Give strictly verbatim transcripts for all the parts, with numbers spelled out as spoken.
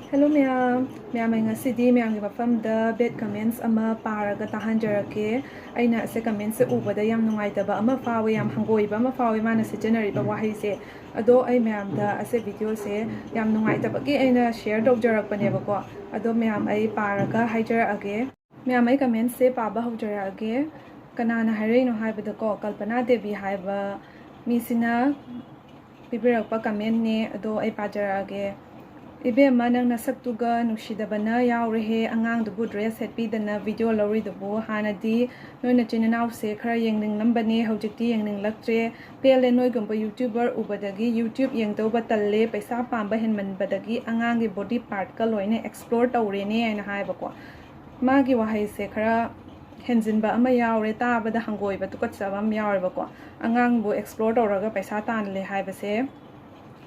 Hello ꯃꯌꯥꯝ, ꯃꯌꯥꯝ ꯑꯩ ꯉꯁꯤꯗꯤ ꯃꯌꯥꯝꯒꯤ ꯃꯐꯝꯗ bad comments ꯑꯃ ꯄꯥꯔꯒ ꯇꯥꯍꯟꯖꯔꯛꯀꯦ꯫ ꯑꯩꯅ ꯑꯁꯦ comments ꯁꯦ ꯎꯕꯗ ꯌꯥꯝ ꯅꯨꯡꯉꯥꯏꯇꯕ ꯑꯃ ꯐꯥꯎꯋꯦ, ꯌꯥꯝ ꯍꯪꯒꯣꯏꯕ ꯑꯃ ꯐꯥꯎꯋꯦ ꯃꯥꯅ ꯁꯤꯖꯤꯟꯅꯔꯤꯕ ꯋꯥꯍꯩꯁꯦ꯫ ꯑꯗꯣ ꯑꯩ ꯃꯌꯥꯝꯗ ꯑꯁꯦ video ꯁꯦ ꯌꯥꯝ ꯅꯨꯡꯉꯥꯏꯇꯕꯒꯤ ꯑꯩꯅ share ꯇꯧꯖꯔꯛꯄꯅꯦꯕꯀꯣ꯫ ꯑꯗꯣ ꯃꯌꯥꯝ ꯑꯩ ꯄꯥꯔꯒ ꯍꯥꯏꯖꯔꯛꯑꯒꯦ꯫ ꯃꯌꯥꯝ ꯑꯩ comments ꯁꯦ ꯄꯥꯕ ꯍꯧꯖꯔꯛꯑꯒꯦ꯫ ꯀꯅꯥꯅ ꯍꯥꯏꯔꯛꯏꯅꯣ ꯍꯥꯏꯕꯗꯀꯣ, ꯀꯜꯄꯅꯥ ꯗꯦꯕꯤ ꯍꯥꯏꯕ ꯃꯤꯁꯤꯅ ꯄꯤꯕꯤꯔꯛꯄ comment ꯅꯦ꯫ ꯑꯗꯣ ꯑꯩ ꯄꯥꯖꯔꯛꯑꯒꯦ꯫ "ꯏꯕꯦꯝꯃ, ꯅꯪ ꯅꯁꯛꯇꯨꯒ ꯅꯨꯡꯁꯤꯗꯕꯅ ꯌꯥꯎꯔꯦꯍꯦ, ꯑꯉꯥꯡꯗꯨꯕꯨ dress ꯁꯦꯠꯄꯤꯗꯅ video ꯂꯧꯔꯤꯗꯨꯕꯨ꯫ ꯍꯥꯟꯅꯗꯤ ꯅꯣꯏ ꯅꯆꯤꯟ ꯏꯅꯥꯎꯁꯦ ꯈꯔ ꯌꯦꯡꯅꯤꯡꯂꯝꯕꯅꯦ, ꯍꯧꯖꯤꯛꯇꯤ ꯌꯦꯡꯅꯤꯡꯂꯛꯇ꯭ꯔꯦ꯫ ꯄꯦꯜꯂꯦ ꯅꯣꯏꯒꯨꯝꯕ YouTuber ꯎꯕꯗꯒꯤ꯫ YouTube ꯌꯦꯡꯗꯧꯕ ꯇꯜꯂꯦ, ꯄꯩꯁꯥ ꯄꯥꯝꯕ ꯍꯦꯟꯃꯟꯕꯗꯒꯤ ꯑꯉꯥꯡꯒꯤ body part ꯀ ꯂꯣꯏꯅ explore ꯇꯧꯔꯦꯅꯦ" ꯍꯥꯏꯅ ꯍꯥꯏꯕꯀꯣ꯫ ꯃꯥꯒꯤ ꯋꯥꯍꯩꯁꯦ ꯈꯔ ꯍꯦꯟꯖꯤꯟꯕ ꯑꯃ ꯌꯥꯎꯔꯦ, ꯇꯥꯕꯗ ꯍꯪꯒꯣꯏꯕ ꯇꯨꯀꯠꯆꯕ ꯑꯃ ꯌꯥꯎꯔꯦꯕꯀꯣ꯫ ꯑꯉꯥꯡꯕꯨ explore ꯇꯧꯔꯒ ꯄꯩꯁꯥ ꯇꯥꯜꯂꯦ ꯍꯥꯏꯕꯁꯦ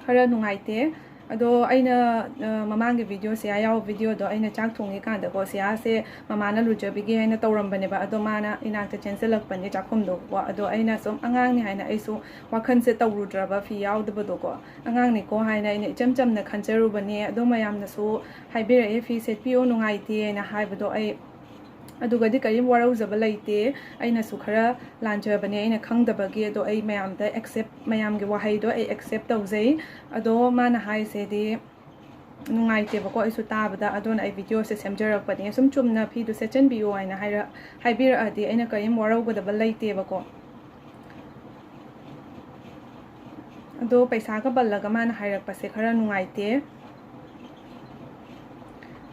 ꯈꯔ ꯅꯨꯡꯉꯥꯏꯇꯦ꯫ ꯑꯗꯣ ꯑꯩꯅ, ꯑ, ꯃꯃꯥꯡꯒꯤ video, ꯁꯤꯌꯥ ꯌꯥꯎꯕ video ꯗꯣ, ꯑꯩꯅ ꯆꯥꯛ ꯊꯣꯡꯉꯤꯀꯥꯟꯗꯀꯣ, ꯁꯤꯌꯥꯁꯦ ꯃꯃꯥꯅ ꯂꯨꯖꯕꯤꯒꯦ ꯍꯥꯏꯅ ꯇꯧꯔꯝꯕꯅꯦꯕ꯫ ꯑꯗꯣ ꯃꯥꯅ ꯏꯅꯥꯛꯇ ꯆꯦꯟꯁꯤꯜꯂꯛꯄꯅꯦ ꯆꯥꯛꯈꯨꯝꯗꯀꯣ꯫ ꯑꯗꯣ ꯑꯩꯅ ꯁꯨꯝ ꯑꯉꯥꯡꯅꯤ ꯍꯥꯏꯅ ꯑꯩꯁꯨ ꯋꯥꯈꯜꯁꯦ ꯇꯧꯔꯨꯗ꯭ꯔꯕ, ꯐꯤ ꯌꯥꯎꯗꯕꯗꯣꯀꯣ꯫ ꯑꯉꯥꯡꯅꯤꯀꯣ ꯍꯥꯏꯅ ꯑꯩꯅ ꯏꯆꯝ ꯆꯝꯅ ꯈꯟꯖꯔꯨꯕꯅꯦ꯫ ꯑꯗꯣ ꯃꯌꯥꯝꯅꯁꯨ ꯍꯥꯏꯕꯤꯔꯛꯑꯦ, "ꯐꯤ ꯁꯦꯠꯄꯤꯌꯣ, ꯅꯨꯡꯉꯥꯏꯇꯦ" ꯍꯥꯏꯅ ꯍꯥꯏꯕꯗꯣ꯫ ꯑꯩ ꯑꯗꯨꯒꯗꯤ ꯀꯔꯤꯝ ꯋꯥꯔꯧꯖꯕ ꯂꯩꯇꯦ꯫ ꯑꯩꯅꯁꯨ ꯈꯔ ꯂꯥꯟꯖꯕꯅꯦ ꯑꯩꯅ ꯈꯪꯗꯕꯒꯤ꯫ ꯑꯗꯣ ꯑꯩ ꯃꯌꯥꯝꯗ accept, ꯃꯌꯥꯝꯒꯤ ꯋꯥꯍꯩꯗꯣ ꯑꯩ accept ꯇꯧꯖꯩ꯫ ꯑꯗꯣ ꯃꯥꯅ ꯍꯥꯏꯁꯦꯗꯤ ꯅꯨꯡꯉꯥꯏꯇꯦꯕꯀꯣ ꯑꯩꯁꯨ ꯇꯥꯕꯗ꯫ ꯑꯗꯨꯅ ꯑꯩ video ꯁꯦ ꯁꯦꯝꯖꯔꯛꯄꯅꯦ꯫ ꯁꯨꯝ ꯆꯨꯝꯅ ꯐꯤꯗꯨ ꯁꯦꯠꯆꯟꯕꯤꯌꯣ ꯍꯥꯏꯅ ꯍꯥꯏꯔ-, ꯍꯥꯏꯕꯤꯔꯛꯑꯗꯤ ꯑꯩꯅ ꯀꯔꯤꯝ ꯋꯥꯔꯧꯒꯗꯕ ꯂꯩꯇꯦꯕꯀꯣ꯫ ꯑꯗꯣ ꯄꯩꯁꯥꯒ ꯄꯜꯂꯒ ꯃꯥꯅ ꯍꯥꯏꯔꯛꯄꯁꯦ ꯈꯔ ꯅꯨꯡꯉꯥꯏꯇꯦ꯫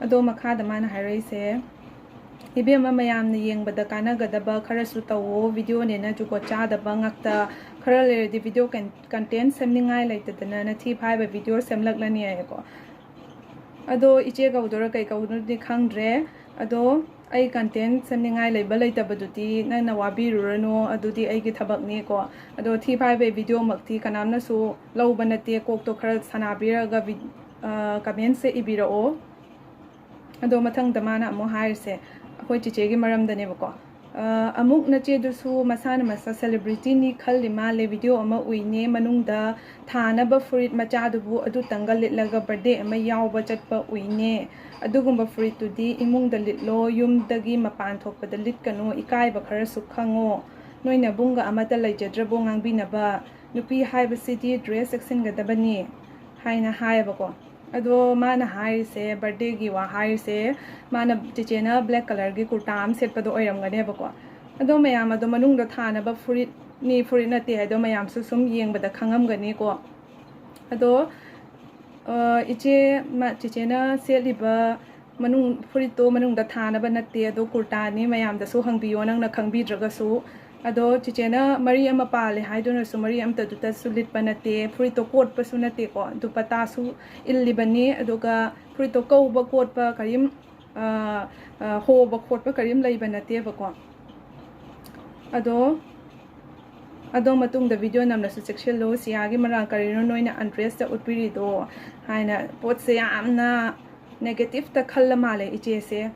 ꯑꯗꯣ ꯃꯈꯥꯗ ꯃꯥꯅ ꯍꯥꯏꯔꯛꯏꯁꯦ, "ꯏꯕꯦꯝꯃ, ꯃꯌꯥꯝꯅ ꯌꯦꯡꯕꯗ ꯀꯥꯟꯅꯒꯗꯕ ꯈꯔꯁꯨ ꯇꯧꯋꯣ, video ꯅꯦꯅ ꯖꯨꯒꯣꯠ ꯆꯥꯗꯕ ꯉꯥꯛꯇ꯫ ꯈꯔ ꯂꯩꯔꯗꯤ video ꯀꯟ-, content ꯁꯦꯝꯅꯤꯡꯉꯥꯏ ꯂꯩꯇꯗꯅ ꯅꯊꯤ ꯐꯥꯏꯕ video ꯁꯦꯝꯂꯛꯂꯅꯤ" ꯍꯥꯏꯌꯦꯀꯣ꯫ ꯑꯗꯣ ꯏꯆꯦ ꯀꯧꯗꯣꯏꯔꯥ ꯀꯩ ꯀꯧꯗꯣꯏꯅꯣꯗꯤ ꯈꯪꯗ꯭ꯔꯦ꯫ ꯑꯗꯣ ꯑꯩ content ꯁꯦꯝꯅꯤꯡꯉꯥꯏ ꯂꯩꯕ ꯂꯩꯇꯕꯗꯨꯗꯤ ꯅꯪꯅ ꯋꯥꯕꯤꯔꯨꯔꯅꯨ, ꯑꯗꯨꯗꯤ ꯑꯩꯒꯤ ꯊꯕꯛꯅꯤꯀꯣ꯫ ꯑꯗꯣ ꯊꯤ ꯐꯥꯏꯕꯩ video ꯃꯛꯇꯤ ꯀꯅꯥꯝꯅꯁꯨ ꯂꯧꯕ ꯅꯠꯇꯦ, ꯀꯣꯛꯇꯣ ꯈꯔ ꯁꯥꯟꯅꯕꯤꯔꯒ ꯚꯤ-, ꯑ, comment ꯁꯦ ꯏꯕꯤꯔꯛꯑꯣ꯫ ꯑꯗꯣ ꯃꯊꯪꯗ ꯃꯥꯅ ꯑꯃꯨꯛ ꯍꯥꯏꯔꯤꯁꯦ ꯑꯩꯈꯣꯏ ꯆꯤꯆꯦꯒꯤ ꯃꯔꯝꯗꯅꯦꯕꯀꯣ꯫ ꯑ, ꯑꯃꯨꯛ ꯅꯆꯦꯗꯨꯁꯨ ꯃꯁꯥꯅ ꯃꯁꯥ celebrityꯅꯤ ꯈꯜꯂꯤ ꯃꯥꯜꯂꯦ꯫ Video ꯑꯃ ꯎꯏꯅꯦ, ꯃꯅꯨꯡꯗ ꯊꯥꯅꯕ ꯐꯨꯔꯤꯠ ꯃꯆꯥꯗꯨꯕꯨ ꯑꯗꯨꯇꯪꯒ ꯂꯤꯠꯂꯒ birthday ꯑꯃ ꯌꯥꯎꯕ ꯆꯠꯄ ꯎꯏꯅꯦ꯫ ꯑꯗꯨꯒꯨꯝꯕ ꯐꯨꯔꯤꯠꯇꯨꯗꯤ ꯏꯃꯨꯡꯗ ꯂꯤꯠꯂꯣ, ꯌꯨꯝꯗꯒꯤ ꯃꯄꯥꯟ ꯊꯣꯛꯄꯗ ꯂꯤꯠꯀꯅꯨ, ꯏꯀꯥꯏꯕ ꯈꯔꯁꯨ ꯈꯪꯉꯣ꯫ ꯅꯣꯏ ꯅꯕꯨꯡꯒ ꯑꯃꯠꯇ ꯂꯩꯖꯗ꯭ꯔꯕꯣ ꯉꯥꯡꯕꯤꯅꯕ? ꯅꯨꯄꯤ ꯍꯥꯏꯕꯁꯤꯗꯤ dress ꯆꯦꯛꯁꯤꯟꯒꯗꯕꯅꯤ ꯍꯥꯏꯅ ꯍꯥꯏꯌꯦꯕꯀꯣ꯫ ꯑꯗꯣ ꯃꯥꯅ ꯍꯥꯏꯔꯤꯁꯦ, birthdayꯒꯤ ꯋꯥ ꯍꯥꯏꯔꯤꯁꯦ, ꯃꯥꯅ, ꯆꯦꯆꯦꯅ black colourꯒꯤ ꯀꯨꯔꯇꯥ ꯑꯃ ꯁꯦꯠꯄꯗꯣ ꯑꯣꯏꯔꯝꯒꯅꯦꯕꯀꯣ꯫ ꯑꯗꯣ ꯃꯌꯥꯝ, ꯑꯗꯣ ꯃꯅꯨꯡꯗ ꯊꯥꯅꯕ ꯐꯨꯔꯤꯠꯅꯤ, ꯐꯨꯔꯤꯠ ꯅꯠꯇꯦ ꯍꯥꯏꯗꯣ ꯃꯌꯥꯝꯁꯨ ꯁꯨꯝ ꯌꯦꯡꯕꯗ ꯈꯪꯉꯝꯒꯅꯤꯀꯣ꯫ ꯑꯗꯣ, ꯑ, ꯏꯆꯦ, ꯃ-, ꯆꯦꯆꯦꯅ ꯁꯦꯠꯂꯤꯕ ꯃꯅꯨꯡ, ꯐꯨꯔꯤꯠꯇꯣ ꯃꯅꯨꯡꯗ ꯊꯥꯅꯕ ꯅꯠꯇꯦ, ꯑꯗꯣ ꯀꯨꯔꯇꯥꯅꯤ, ꯃꯌꯥꯝꯗꯁꯨ ꯍꯪꯕꯤꯌꯣ ꯅꯪꯅ ꯈꯪꯕꯤꯗ꯭ꯔꯒꯁꯨ꯫ ꯑꯗꯣ ꯆꯦꯆꯦꯅ ꯃꯔꯤ ꯑꯃ ꯄꯥꯜꯂꯦ ꯍꯥꯏꯗꯨꯅꯁꯨ ꯃꯔꯤ ꯑꯃꯇꯗꯨꯇꯁꯨ ꯂꯤꯠꯄ ꯅꯠꯇꯦ, ꯐꯨꯔꯤꯠꯇꯣ ꯀꯣꯠꯄꯁꯨ ꯅꯠꯇꯦꯀꯣ, ꯗꯨꯄꯇꯥꯁꯨ ꯏꯜꯂꯤꯕꯅꯤ, ꯑꯗꯨꯒ ꯐꯨꯔꯤꯠꯇꯣ ꯀꯧꯕ ꯀꯣꯠꯄ ꯀꯔꯤꯝ, ꯑ, ꯑ, ꯍꯣꯕ ꯈꯣꯠꯄ ꯀꯔꯤꯝ ꯂꯩꯕ ꯅꯠꯇꯦꯕꯀꯣ꯫ ꯑꯗꯣ, ꯑꯗꯣ ꯃꯇꯨꯡꯗ video ꯅꯝꯂꯁꯨ ꯆꯦꯛꯁꯤꯜꯂꯨ, ꯁꯤꯌꯥꯒꯤ ꯃꯔꯥꯜ ꯀꯔꯤꯅꯣ ꯅꯣꯏꯅ undressedꯇ ꯎꯠꯄꯤꯔꯤꯗꯣ ꯍꯥꯏꯅ ꯄꯣꯠꯁꯦ ꯌꯥꯝꯅ negativeꯇ ꯈꯜꯂ ꯃꯥꯜꯂꯦ ꯏꯆꯦꯁꯦ꯫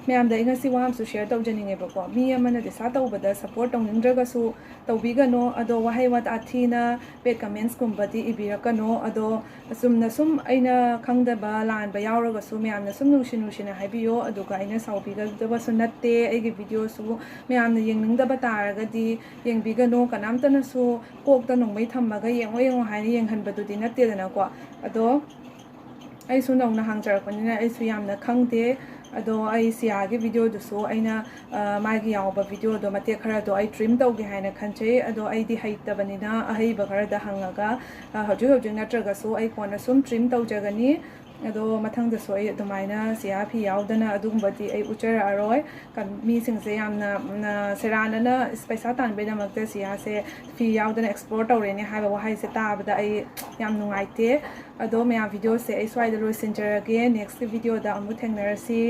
ꯃꯌꯥꯝꯗ ꯑꯩ ꯉꯁꯤ ꯋꯥ ꯑꯃꯁꯨ share ꯇꯧꯖꯅꯤꯡꯉꯦꯕꯀꯣ꯫ ꯃꯤ ꯑꯃꯅ ꯗꯤꯁꯥ ꯇꯧꯕꯗ support ꯇꯧꯅꯤꯡꯗ꯭ꯔꯒꯁꯨ ꯇꯧꯕꯤꯒꯅꯣ, ꯑꯗꯣ ꯋꯥꯍꯩ ꯋꯥꯇꯥ ꯊꯤꯅ bad commentsꯀꯨꯝꯕꯗꯤ ꯏꯕꯤꯔꯛꯀꯅꯣ꯫ ꯑꯗꯣ ꯑꯆꯨꯝꯅ ꯁꯨꯝ ꯑꯩꯅ ꯈꯪꯗꯕ ꯂꯥꯟꯕ ꯌꯥꯎꯔꯒꯁꯨ ꯃꯌꯥꯝꯅ ꯁꯨꯝ ꯅꯨꯡꯁꯤ ꯅꯨꯡꯁꯤꯅ ꯍꯥꯏꯕꯤꯌꯣ, ꯑꯗꯨꯒ ꯑꯩꯅ ꯁꯥꯎꯕꯤꯒꯗꯕꯁꯨ ꯅꯠꯇꯦ꯫ ꯑꯩꯒꯤ videoꯁꯨ ꯃꯌꯥꯝꯅ ꯌꯦꯡꯅꯤꯡꯗꯕ ꯇꯥꯔꯒꯗꯤ ꯌꯦꯡꯕꯤꯒꯅꯣ, ꯀꯅꯥꯝꯇꯅꯁꯨ ꯀꯣꯛꯇ ꯅꯣꯡꯃꯩ ꯊꯝꯃꯒ ꯌꯦꯡꯉꯣ ꯌꯦꯡꯉꯣ ꯍꯥꯏꯅ ꯌꯦꯡꯍꯟꯕꯗꯨꯗꯤ ꯅꯠꯇꯦꯗꯅꯀꯣ꯫ ꯑꯗꯣ ꯑꯩꯁꯨ ꯅꯧꯅ ꯍꯥꯡꯖꯔꯛꯄꯅꯤꯅ ꯑꯩꯁꯨ ꯌꯥꯝꯅ ꯈꯪꯗꯦ꯫ ꯑꯗꯣ ꯑꯩ ꯁꯤꯌꯥꯒꯤ videoꯗꯨꯁꯨ ꯑꯩꯅ, ꯑ, ꯃꯥꯒꯤ ꯌꯥꯎꯕ videoꯗꯣ ꯃꯇꯦꯛ ꯈꯔꯗꯣ ꯑꯩ trim ꯇꯧꯒꯦ ꯍꯥꯏꯅ ꯈꯟꯖꯩ꯫ ꯑꯗꯣ ꯑꯩꯗꯤ ꯍꯩꯇꯕꯅꯤꯅ ꯑꯍꯩꯕ ꯈꯔꯗ ꯍꯪꯉꯒ, ꯑ, ꯍꯧꯖꯤꯛ ꯍꯧꯖꯤꯛ ꯅꯠꯇ꯭ꯔꯒꯁꯨ ꯑꯩ ꯀꯣꯟꯅ ꯁꯨꯝ trim ꯇꯧꯖꯒꯅꯤ꯫ ꯑꯗꯣ ꯃꯊꯪꯗꯁꯨ ꯑꯩ ꯑꯗꯨꯃꯥꯏꯅ ꯁꯤꯌꯥ ꯐꯤ ꯌꯥꯎꯗꯅ ꯑꯗꯨꯒꯨꯝꯕꯗꯤ ꯑꯩ ꯎꯠꯆꯔꯛꯑꯔꯣꯏ꯫ ꯀ-, ꯃꯤꯁꯤꯡꯁꯦ ꯌꯥꯝꯅ, ꯎꯝ, ꯁꯦꯔꯥꯟꯅꯅ ꯏꯁ-, ꯄꯩꯁꯥ ꯇꯥꯟꯕꯩꯗꯃꯛꯇ ꯁꯤꯌꯥꯁꯦ ꯐꯤ ꯌꯥꯎꯗꯅ explore ꯇꯧꯔꯦꯅꯦ ꯍꯥꯏꯕ ꯋꯥꯍꯩꯁꯦ ꯇꯥꯕꯗ ꯑꯩ ꯌꯥꯝ ꯅꯨꯡꯉꯥꯏꯇꯦ꯫ ꯑꯗꯣ ꯃꯌꯥꯝ videoꯁꯦ ꯑꯩ ꯁ꯭ꯋꯥꯏꯗ ꯂꯣꯏꯁꯤꯟꯖꯔꯒꯦ꯫ Next videoꯗ ꯑꯃꯨꯛ ꯊꯦꯡꯅꯔꯁꯤ꯫